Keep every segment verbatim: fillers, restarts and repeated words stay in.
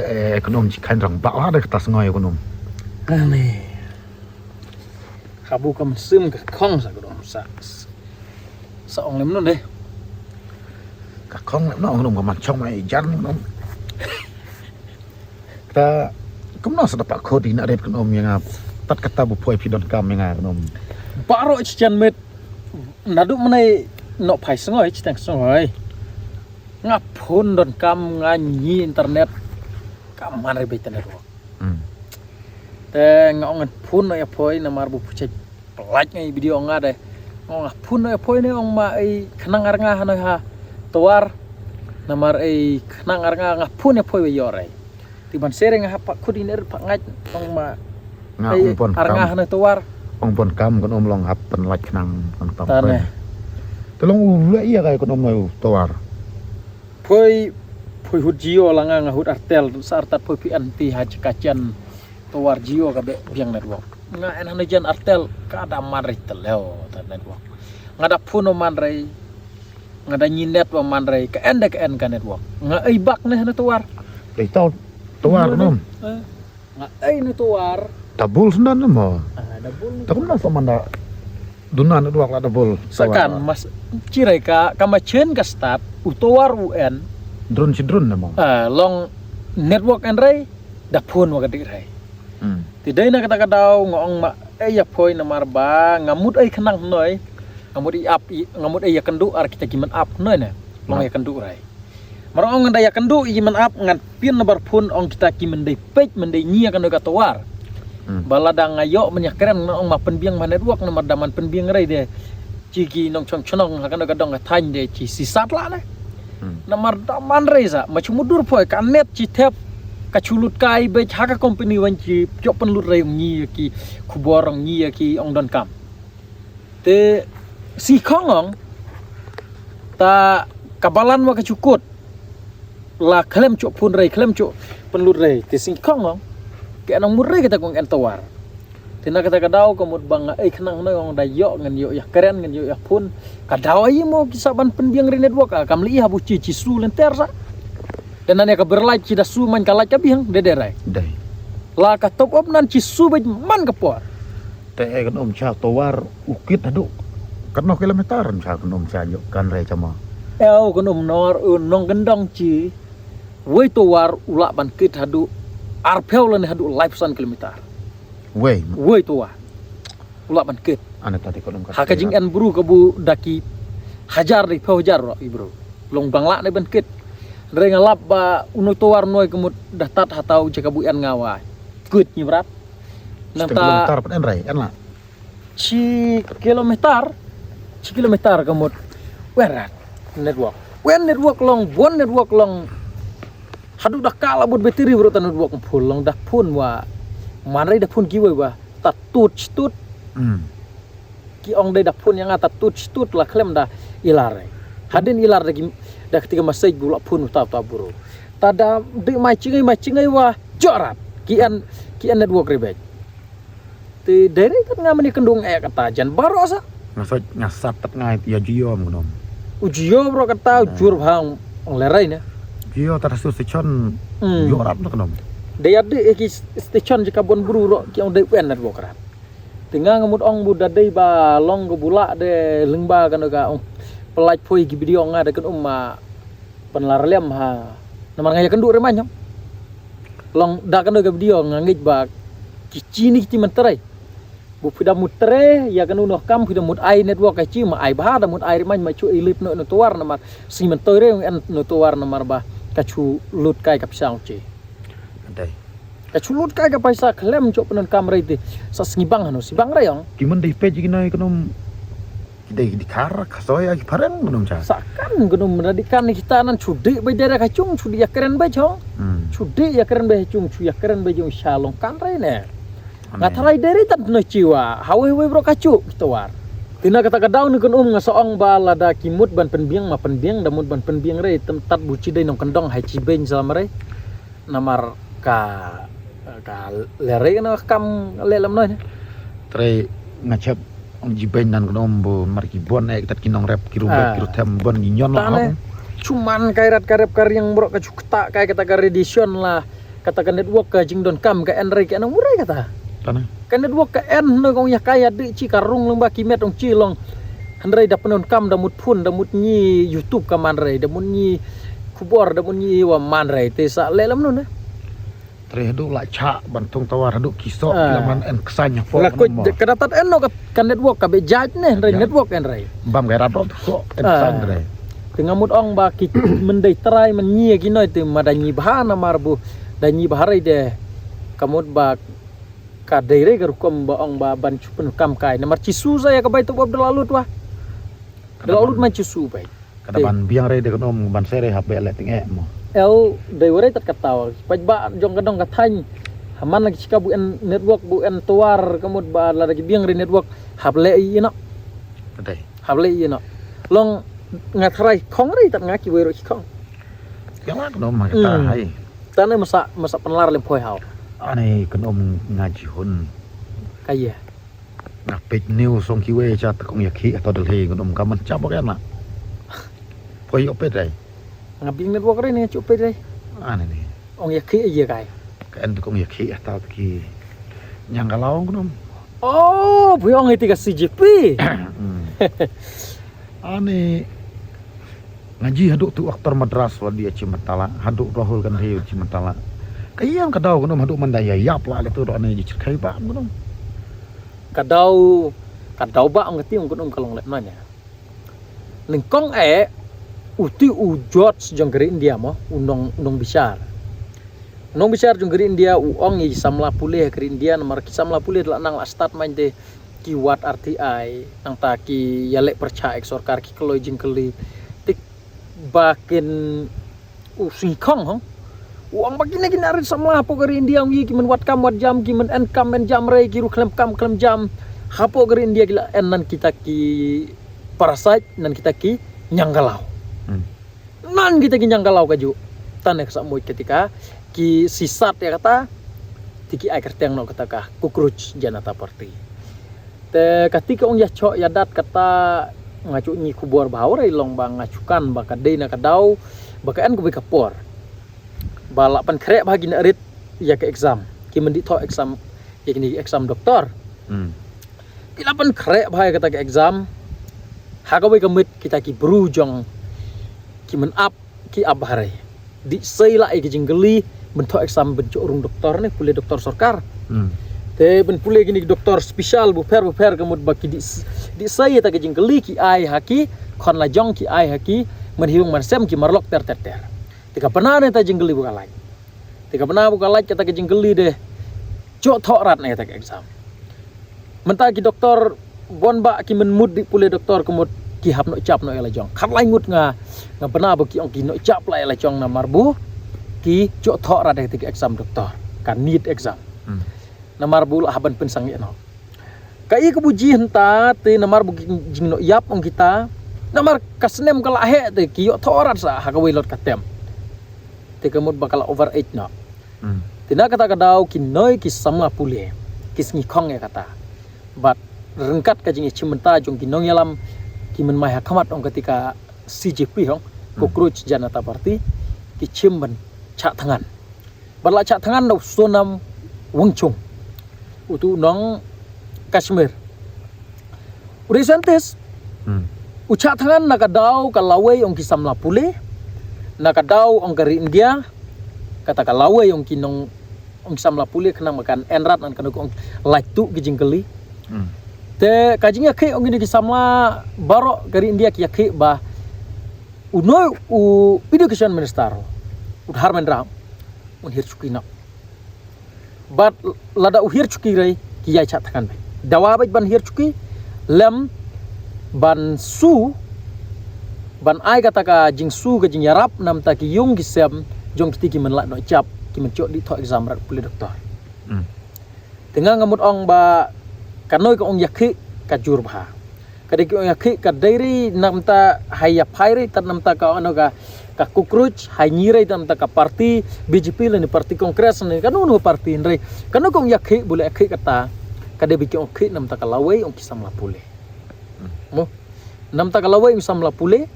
Eh, kynum chi khain rang bak la da kata sngoi kynum. Ani. Habu kam sim ka khong sa kynum sa. Sa ong lem nun de. Ka khong lem nun kynum ka man chong mai jan kynum. Kata kumno sa da pa khot ina ret kynum ïa nga. Tat kata bu poi phi don kam ïa nga kynum. Baroh chi jan met. Naduh mynne noh phai sngoi chi tang sngoi. Nga phone don kam nga ngi internet. Ka man re beit internet ruh. Hmm. Te nga ong phone noh ïa phoi namar bu phuchek. Pelaj nga i video nga de. Nga ong phone noh ïa phoi ne ong ma i khnang ar nga hanoi ha. Tuar. Namar i khnang ar nga nga phone ïa phoi we yor ai. Ti ban sere nga ha pa khut iner pa ngait ong ma. Nga ong pon ar nga kam. Hanoi tuar. Ong pon kam kan um long hap pen lait khnang kan tong. Tane. Te long u le ïa kai kan um noi tuar. Phoi phoi hut Jio la nga nga hut Artel sa artat phoi pi anti ha chika chen tuar Jio ka be biang network. Nga en hanoi jen Artel ka da man rei teleo ta network. Nga da phone man rei. Nga da nyi net wa man rei ka en da ka en ka network. Nga ei bak ne hanoi tuar. Ei tau tuar nom. Nga ei ne tuar. Double sendan ne mo. Ah, double ne. Takum na so manda. Duna network la double. Sakan mas chirai ka ka ma chen ka start u tuar u en. Drone si drone ne mo. Ah, long network en rei da phone wa ka dik rei. Hmm. Ti dei na kata ka daw nga ong ma ei ya phoi namar ba nga mut ei khnang noi. Nga mut ei ap nga mut ei ya kendu ar kita ki men ap noi ne. Long ya kendu rei. Mar ong ngan da ya kendu i man ap ngan pin na bar phone ong kita ki mendei pek mendei nyi akan ka tuar. Hmm. Bala da nga yok men ya keren na ong ma penbiang ma network na mar da man penbiang rei de. Chi ki nong chong chong ha kan ka dong ka thain de chi si sat la ne. Hmm. Na mar da man rei sa ma chu mudur phoi ka net chi thep ka chu lut kai bej ha ka company wan chi chok pen lut rei ong nyi ki khubor ong nyi ki ong don kam. Te si khong ong ta ka balan wa ka chukut la khlem chuk phun rei khlem chuk penlut rei te si khong ong ke nong mut rei kata kong en tawar. Te na kata ka daw ka mut bang ei khnang noi ong da yok ngan yok ya keren ngan yok ya phun ka daw ai mo ki sa ban penbiang rei network a kam li ha bu chi chi su lenter sa. Dan ne ka berlai chi da su man ka lai ka biang de de rei. Dei. La ka top up nan chi su bej man ka por. Te kan um cha tawar u kit hadu. Kan noh kilometer cha kan um cha yok kan rei chama. Eu kan um nor u nong gendong chi. Wei tawar u la ban kit hadu. Arphew lane hadu laiphew san kilometer. Wei. Wei tawar. U la ban kit. Ane tadi kan um ha ka jing en bru ka bu daki hajar dei phew hajar ro i bru. Long bang la ne ban kit. Rei nga lap ba u noi tawar noi ka mut da tat ha tau jaka bu en nga wa. Kit ni brat. Nang ta kilometer pat en rei en la. Chi kilometer. Chi kilometer ka mut. Wen rat. Network. Wen network long. Bon network long. Hadu da ka la but battery bro ta network phul long da phun wa. Man rei da phun ki wei wa. Ta tut tut. Hmm. Ki ong dei da phun yang ta tut tut la khlem da ilar rei. Hadin ilar da ki da ketika message bu la phun ta ta bro. Ta da de mai chingai mai chingai wa. Jorat. Ki en ki en network rei bej. Te dei ri tat nga mani kendung eh kata jan baroh sa. Nga sot nga sat tat nga ya Jio mengdom. U Jio bro kata u jur bhang ong lerai ne. Jio tat su station. Hmm. Jio rap nak nom. Dei ade eh ki station je kabon bru ro ki ong dei wen network rat. Te nga ngamut ong bu da dei ba long ko bula de lengba kan ka ong pelaj poi ki video nga de kan um ma. Pen lar lem ha. Namar nga ya kendu re man. Long da kendu ka video nga ngit ba ki chini ki timan terai. Bu pida mut tre ya kendu noh kam pida mut ai network ka chi ma ai ba da mut ai re man ma chu ilip no no tuar namar si man toi re en no tuar namar ba ka chu lut kai ka pisang chi. Dai. Ka chu lut kai ka paisa khlem chok penon kam rei ti sa sngi bang hanu si bang rei ong. Ki man dei pej ki nai knom ki dei ki dikhar ka soi ki pareng knom cha. Sa kan knom na di kan kita nan chu di bai dera ka chung chu di ya kren bai chong. Hmm. Chu di ya kren bai chung chu ya kren bai jong sha long kan rei ne. Nga tharai deri tat no chiwa hawi hawi bro ka chu kita war. Tina kata ka daw ni knom nga sa ong ba lada ki mut ban penbiang ma penbiang da mut ban penbiang rei tem tat bu chi dei nong kendong hai chi ben sa lam rei. Namar ka ka lere na kam le lam noi. Tre nga chep ong ji ben nan knom bu mar ki bon ek tat ki nong rep ki ru rep ki ru them bon ki nyon la. Chuman kai rat ka rep ka riang bro ka chukta kai kata ka redition la Kata ka network ka jingdonkam ka en rei ka en ong murai kata. Tana. Ka network ka en hynrei kong ya ka ya di chi ka rung lang ba ki met ong chi long. Hynrei da pyndonkam da mut phone da mut ngi YouTube ka man rei da mut ngi khubor da mut ngi wa man rei te sa le lam nun. Tre hadu la cha ban thung tawar hadu ki sok. Ah. Ki la man en ksang ya fo. La ko ka datat en no ka network ka be jaj ne hynrei network en rei. Bam ka rat sok en ksang rei. Te nga mut ong ba ki mendai trai men nyi ki noi te ma da nyi bha na mar bu da nyi bha rei de ka mut ba ka dei rei ka rukom ba ong ba ban chupen kam kai na mar chi su za ya ka bai tu bob da la lut wa da la lut man chi su bai. Kada ban biang rei de ka nom ban sere hap be le ting e mo. El dei wa rei tat ka taw paj ba jong ka dong ka thany. Haman lagi chika bu en network bu en tuar ka mut ba la da ki biang rei network hap le i ino. Kadai. Hap le i ino. Long nga tharai khong rei tat nga ki wei ro ki khong. Yang la ka nom ma ka ta hai. Tane masa masa penlar lem phoi hau. Ane ka nom nga jihun. Kaya. Nga peit news song kiwei cha ta kong ya khi ta Delhi ngam ka man cha ba ka na. Poi yo peit dai. Nga bing network re ne chu peit dai. Ane ne. Ong ya khi ya kai. Ka en ta kong ya khi ta ki nyang ka law ngam. Oh, poi ong iti ka C J P. Hmm. Ani ngaji haduk tu aktor Madras wa dia Chimatala, haduk Rahul Gandhi Chimatala. Ka ïam ka daw kunum haduk manda ïa ïap la le tu do ani ji chirkhai ba kunum. Ka daw ka daw ba ang ti kunum ka long lep nanya. Ningkong e uti u George jong ka ri India mo unong unong bichar. Unong bichar jong ka ri India u ong i samla pule ka ri India namar ki samla pule la nang la start main de ki wat R T I nangta ki ïaleh pyrchah ek sorkar ki kloi jingkylli tik ba kin u sngikong hong u ong ba kine kine rit samla hapoh ka ri India ong yi ki men wat kam wat jam ki men en kam en jam rei ki ru khlem kam khlem jam hapoh ka ri India ki la en nan kita ki parasite nan kita ki nyangkalaw. Hmm. Nan kita ki nyangkalaw ka ju tane ka sa muj ketika ki sisat ya kata tiki ai kerteng no kata ka Cockroach Janata Party. Te kati ka ong ya chok ya dat kata nga chuk nyi khubor ba hau rei long ba nga chukan ba ka dei na ka daw ba ka en ka bi ka por ba la pan khreh ba ki na rit ya ka exam ki mendi tho exam ya kini exam doktor. Hmm. Ki la pan khreh ba ya kata ka exam ha ka wei ka mit kita ki bru jong ki men ap ki ap ba hare di sei la ai ki jingkylli ben tho exam ben chok rung doktor ne pule doktor sorkar. Hmm. Te ben pule kini doktor special bu pher bu pher ka mut ba ki di di sei ta ki jingkylli ki ai ha ki khon la jong ki ai ha ki men hiung men sem ki marlok ter ter ter. Te ka bana ne ta jingkylli bu ka lai. Te ka bana bu ka lai kata ki jingkylli de chok tho rat ne ta ki exam. Mynta ki doktor bon ba ki men mut di pule doktor ka mut ki hap no chap no ela jong khat lai ngut nga nga bana ba ki ong ki no chap lai ela jong na mar bu ki chok tho rat de ki exam doktor ka nit exam. Hmm. Na mar bu la haban pynsang ye no ka i ka bu ji hynta te na mar bu ki jing no yap ong kita na mar ka snem ka la he te ki yo tho rat sa ha ka wei lot ka tem te ka mut ba ka la over age no. Hmm. Te na kata ka daw ki noi ki samla pule ki sngi khong ya kata. Bad rengkat ka jing chim mynta jong ki nong yalam ki men mai ha khamat ong kati ka C J P hong. Hmm. Cockroach Janata Party ki chim ben chak thangan. Bad la chak thangan da u Sonam Wangchung. Utu nong Kashmir. U ri scientist. Hmm. U chak thangan na ka daw ka lawei ong ki samla pule. Na ka daw ong ka ri India. Kata ka lawei ong ki nong ong ki samla pule khnang makan enrat nan kanu ong laitu ki jingkylli. Hmm. Te ka jingyakhih ong ki samla baro ka ri India ki yakhih ba u noi u education minister u Dharmendra un hir chuki na. Bad lada u hir chuki rei ki yai chak thangan bai. Dawa bai ban hir chuki lem ban su ban ai kata ka jingsu ka jingyarap namta ki yung ki sem jong kiti ki men lak no chap ki men chok di tho exam rat pule doktor. Hmm. Te nga nga mut ong ba ka noi ka ong yakhih ka jur bha. Ka dei ki ong yakhih ka dei ri namta hai ya phai ri tat namta ka ono ka ka Cockroach hai nyi ri tat namta ka party B J P le ni party Congress ni ka no no party nri ka no ka ong yakhih bule yakhih kata ka dei bi ki ong khih namta ka lawei ong ki samla pule. Mo namta ka lawei ong samla pule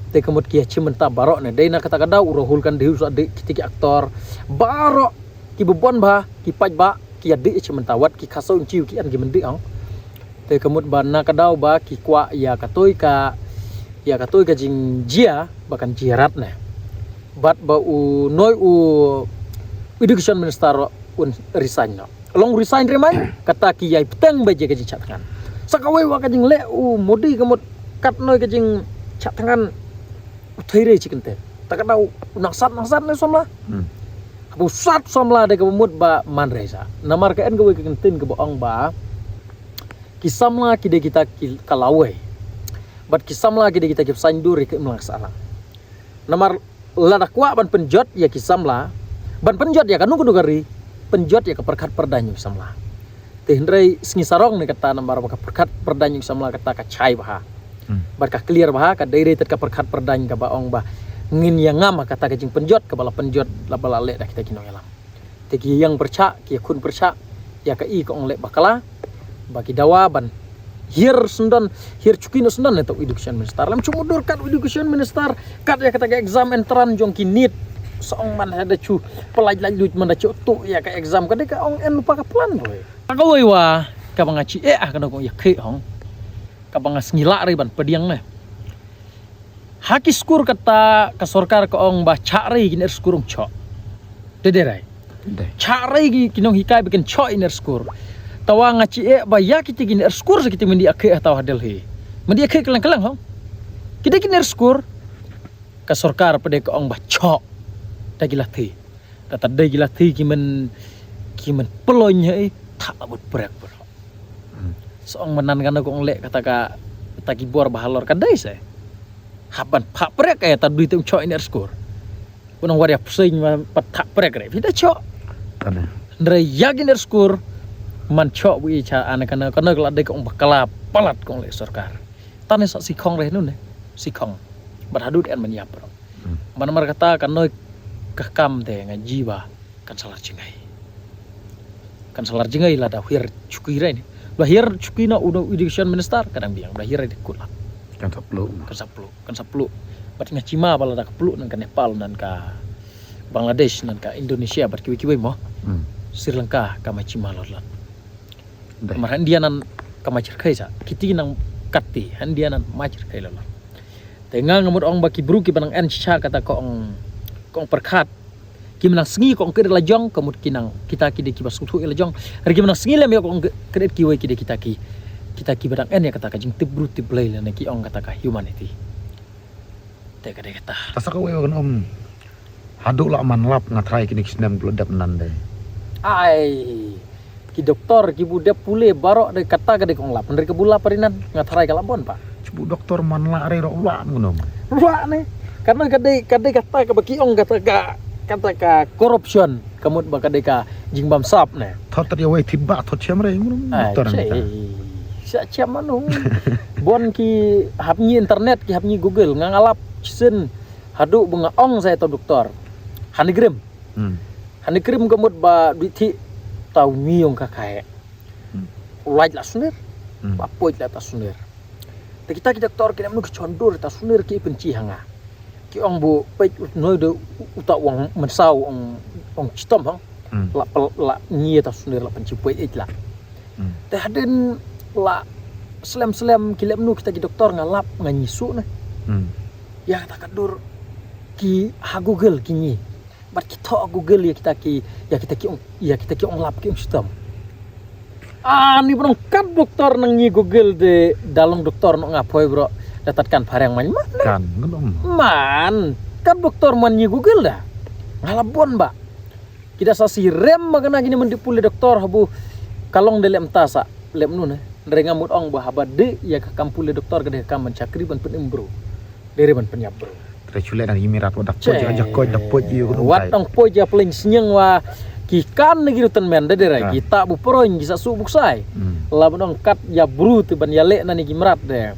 te ka mut ki ya chim mynta baro ne dei na kata ka daw u Rahul Gandhi u sa dei kiti ki aktor baro ki bubon ba ki paidbah ki ïa dih ïa shi mynta wat ki khaso un chiw ki an ki myndi ong. Te ka mut ba na ka daw ba ki kwah ïa ka toi ka ïa ka toi ka jingjia ba kan jia rat ne. Bad ba u noi u education minister un resign noh. Long resign re mai kata ki ïai bteng ba jia ka jingshah thngan. Sa kawei wa ka jingleh u Modi ka mut kat noi ka jingshah thngan u thei re chi kynten. Ta ka daw u nang sat nang sat ne samla. Hmm. Haba u sat samla de ka mut ba man re sa. Namar ka en kawei ka kynten kaba ong ba ki samla ki de kita ki ka lawei. Bad ki samla ki de kita ki saindur ïa ka imlang sahlang. Namar lada kwah ban pynjot ïa ki samla ban pynjot ïa ka nukdukari pynjot ïa ka pyrkhat pyrdaiñ ïa ki samla. Te hynrei sngi sarong ne kata namar ba ka pyrkhat pyrdaiñ ïa ki samla kata ka chai bha. Hmm. Bad ka clear bha ka dei dei tat ka pyrkhat pyrdaiñ kaba ong ba ngin ïa ngam ha kata ka jingpynjot kaba la pynjot la ba la leh da kita ki nongïalam. Te ki ïeng pyrshah ki ïakhun pyrshah ïa ka i ka ong leh bakla ba ki dawa ban hiar sendon hiar chuki na sendon ne ta u education minister. Lem chumu dur kat u education minister kat ïa kata ka exam entrance jong ki NEET. Sa ong man ha da chu pelaij laij luj man da chu tu ïa ka exam ka dei ka ong en pa ka plan boy. Ka wei wa ka ba nga chi eh ah ka na kong ïa khei hong ka ba nga sngi lah ri ban pediang ne. Ha ki skur kata ka sorkar ka ong ba chah rei ki ner skur ong choh. Te dei rai. Chah rei ki ki nong hikai ba ken choh iner skur. Tawa nga chi eh ba ïa kiti ki ner skur sa kiti mendi akhe tawa Delhi. Mendi akhe kelang kelang hong. Kiti ki ner skur ka sorkar pede ka ong ba choh. Ta ki lathi. Kata dei ki lathi ki men ki men peloin hei ta abut prek bro. Song manan kan ko ong leh kata ka kata ki bor bahalor ka dei se. Haban pha prek eh ta dui te ong choh iner skur. Kunong waria psing ma pat thak prek re phi da choh. Tane. Ndre ïa ki ner skur man choh bu i cha ana kana kana kala dei kong bakala palat kong leh sorkar. Tane sa sikhong re nu ne sikhong. Bat hadut en man ïap ro. Hmm. Man mar kata ka noi ka kam te nga jiwa kan salar jingai. Kan salar jingai la da hiar chuki re ne. Ba hiar chuki na uno education minister kadang biang ba hiar de kula. Kan saplo. Kan saplo. Kan saplo. Bat nga chima bala da ka plo nan ka Nepal nan ka Bangladesh nan ka Indonesia bat kiwi kiwi mo. Hmm. Sri Lanka ka ma chima lot lot. Mar han dia nan ka ma chirkhai sa kiti nang kati han dia nan ma chirkhai lot lot. Te nga ngamut ong ba ki bru ki banang en cha kata ko ong ko ong perkhat. Ki menang sngi ko ong kede la jong ka mut ki nang kita ki de ki ba suthu la jong. Re ki menang sngi lem ya ko ong kede ki wei ki de kita ki kita ki badang en ya kata ka jingtip bru tip blai la ne ki ong kata ka humanity. Te ka de kata. Ta sa ka wei wa kan om. Hadu la man lap nga trai kini ki snem blu dep nan de. Ai. Ki doktor ki bu dep pule barok de kata ka de kong lap. Nri ka bu lap rinan nga trai ka lap bon pa. Chibu doktor man la re rok la ngunum. Wa ne. Karena ka de ka de kata ka baki ong kata ka kata ka corruption. Ka mut ba ka de ka jingbam sap ne. Thot tat ya wei thip ba thot chem re ngunum. Ai, doktor ne. Sa chem anu. Bon ki hap ni internet ki hap ni Google nga ngalap sin hadu bu nga ong sa to doktor. Hani grim. Hmm. Hani grim ka mut ba di thi tau ni ong ka kai. Hmm. Ulaj la sunir. Hmm. Ba poj la ta sunir. Te kita ki doktor ki nam nuk chondur ta sunir ki penchi hanga. Ki ong bu pej noi de uta wang mensau ong ong chitom hang. Hmm. La pel la nyi ta sunir la penchi pej ej la. Hmm. Te hadin la slem slem ki lem nu kita ki doktor nga lap nga nyi su ne. Hmm. Ya kata ka dur ki ha Google ki nyi. Bat ki tho Google ya kita ki ya kita ki ong ya kita ki ong lap ki ong chitom. Ah, ni bro kat doktor nang ni Google de dalong doktor no nga poi bro. Datat kan pareng man man. Kan ngelum. Man kat doktor man ni Google da. Ngalap bon ba. Kita sa si rem ma kana kini mendi pule doktor habu kalong de lem tasa lem nu ne. Ndre ngamut ong ba haba de ya ka kam pule doktor ka de ka kam ban chakri ban pen imbru. Dere ban penyap bro. Tre chule na yimirat wa dak poj aja koj dak poj yu. Wat ong poj ya peling senyeng wa ki kan ni gitu ten men de dere kita bu peroin ki sa su buksai. Hmm. La ban ong kat ya bru tu ban ya lek na ni ki merat de.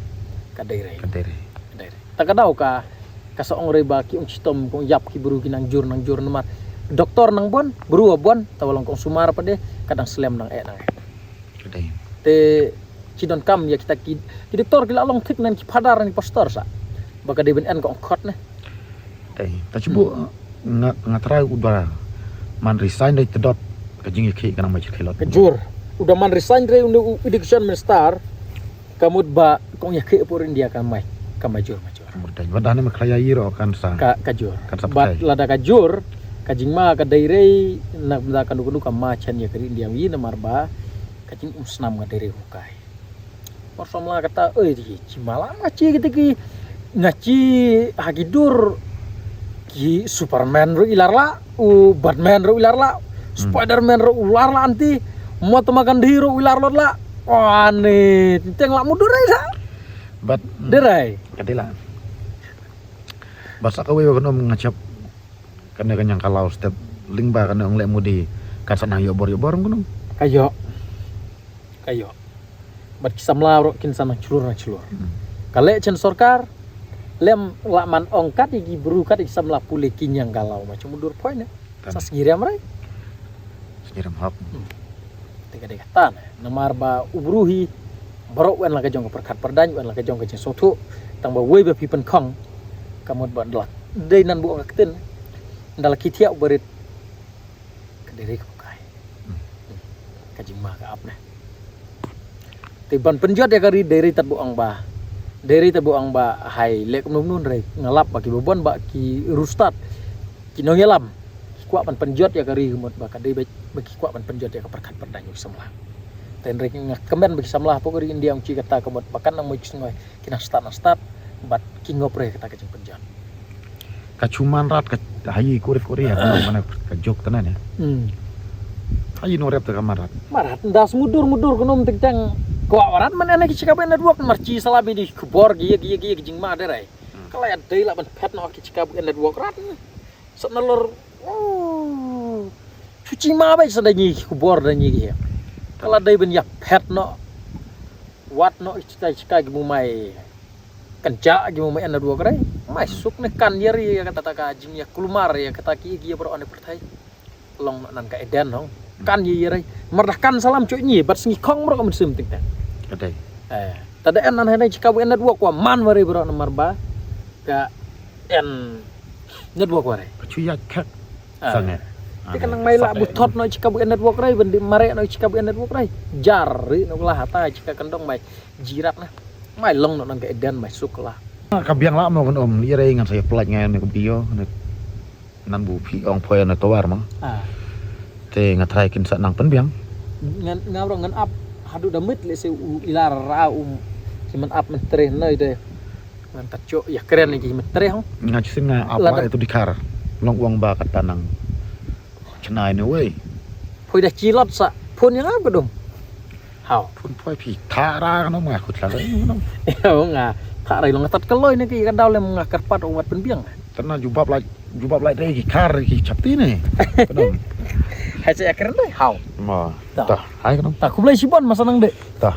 Ka dere. Ka dere. Ka dere. Ta ka dau ka ka sa ong re ba ki ong chitom kong yap ki bru ki nang jur nang jur namar. Doktor nang bon, bru wa bon, ta wa long kong sumar pa de, kadang slem nang eh nang eh. Te chi don kam ya kita ki ki doktor ki la long thik nan ki phadar nan ki pastor sa. Ba ka dei ben en ka ong khot ne. Te ta chibu nga nga trai u dara. Man resign dei tdot ka jingïakhih ka nang mai khilot. Ka jur. U da man resign re u, u education minister. Ka mut ba kong ïakhih por India ka mai, ka mai jur, mai jur. Ka mut dang wat dah ne ma khlaya ïiro kan sa. Ka, ka jur. Kan sa. Bad patai. Lada ka jur, ka jingma ka dei re na bynta ka nuk nuk ka ma chen ïa ka ri India ïi namar ba ka jingum snam ka dei re u kai. Mar samla kata, oi, di, chi mala nga chi kita ki, nga chi ha ki dur ki Superman ruh i lar la, u Batman ruh i lar la, Spiderman ruh u lar la anti, Mahatma Gandhi ruh i lar lot la. Wah, ni teng la mudur ai sa. But, mm, Derai. Ka dei la. But sa kawei wa kano nga chap kane ka ñiangkalaw step lyngba kane ong leh Modi kan sa nang ïoh bor ïoh bor kano. Ka ïoh. Ka ïoh. Bad ki samla ruh kin sa nang chlur nang chlur. Hmm. Ka leh chen sorkar lem la man ong kat ïa ki bru kat ïa ki samla pule ki ñiangkalaw ma chu mudur poi ne. Kan. Sa sngi riam rai. Sngi riam hok. Hmm. Te ka dei kata ne. Namar ba u bru hi baroh wan la ka jong ka pyrkhat pyrdaiñ, wan la ka jong ka jingsngewthuh. Tang ba wei ba phi pynkhong ka mut ba ndlak. Dei nan bu ong ka ktien. Ndalak ki thiah u barit. Ka dei re ka bukai. Hmm. Ka jingma ka ap ne. Te ban pynjot ïa ka ri dei re tad bu ong ba. Dei re tad bu ong ba hai leh kumno kumno re nga lap ba ki babon ba ki rustad. Ki nongïalam. Ki kwah ban pynjot ïa ka ri ka mut ba ka dei ba, ba ki kwah ban pynjot ïa ka pyrkhat pyrdaiñ u samla. Te re nga kmen ba ki samla hapoh ka ri India ong chi kata ka mut ba kan nang mut ki sngew ki nang stad nang stad bad ki ngop re kata ka jingpynjot. Ka chu man rat ka hayi kurip kuri ha kano mane ka jok tana ne. Hmm. Hayi no rep ta ka man rat. Man rat nda smudur mudur kano mtik tang ko rat man ene ki chika ben network mar chi sala bi di khubor gi gi gi jingma de rai. Hmm. Kala ya dei la ban phet no ki chika ben network rat. Sa na lor. Oh. Chu chi ma bai sa da ngi khubor da ngi gi. Kala dei ben ya phet no. Wat no i chika chika gi mu mai. Kan cha gi mu mai en network rai. Mai suk ne kan ya ri ya kata ka jing ya kulmar ya kata ki gi ya bro ane pyrthai. Long nan ka Eden hong. Kan ya ya rai. Mar dah kan salam chu ni bat sngi khong bro ka mynsiem tik tak. Ka dei. Eh, ta da en nan hai nai chika bu en network wa man wa rai bro namar ba ka en network wa rai. Ka chu ya khak. Ah. Sange. Te ka nang mai la bu thot no chika bu en network rai, bendi mare no chika bu en network rai. Jar ri no la hata chika kandong mai jirat na. Mai long no nan ka Eden mai suk la. Ka biang la mo kan om, li rai ngan sa plaj ngai ne ka bio ne. Nan bu phi ong poi na tawar ma. Ah. Te nga trai kin sa nang pynbiang. Ngan, nga bro ngan ap hadu da mit le se u ilar ra um. Ki man ap men tre noi de. Ngan ta cho ya kren ki met tre hong. Nga chu sin nga ap la itu di kar. Long uang ba kata nang. Chennai ne wei. Poi da chi lot sa. Phone yang ap gedum. Hau. Phone poi phi. Tha ra kano nga khut la. Ya nga. Tha ra long tat kaloi ne ki ka daw lem nga kerpat umat pynbiang. Tana jubab lai, jubab lai dei ki kar ki chapti ne. Kano. Hai sa ya kren dei. Hau. Ma. Ta. Ta. Hai kano. Ta kublai sibon masa nang de. Ta.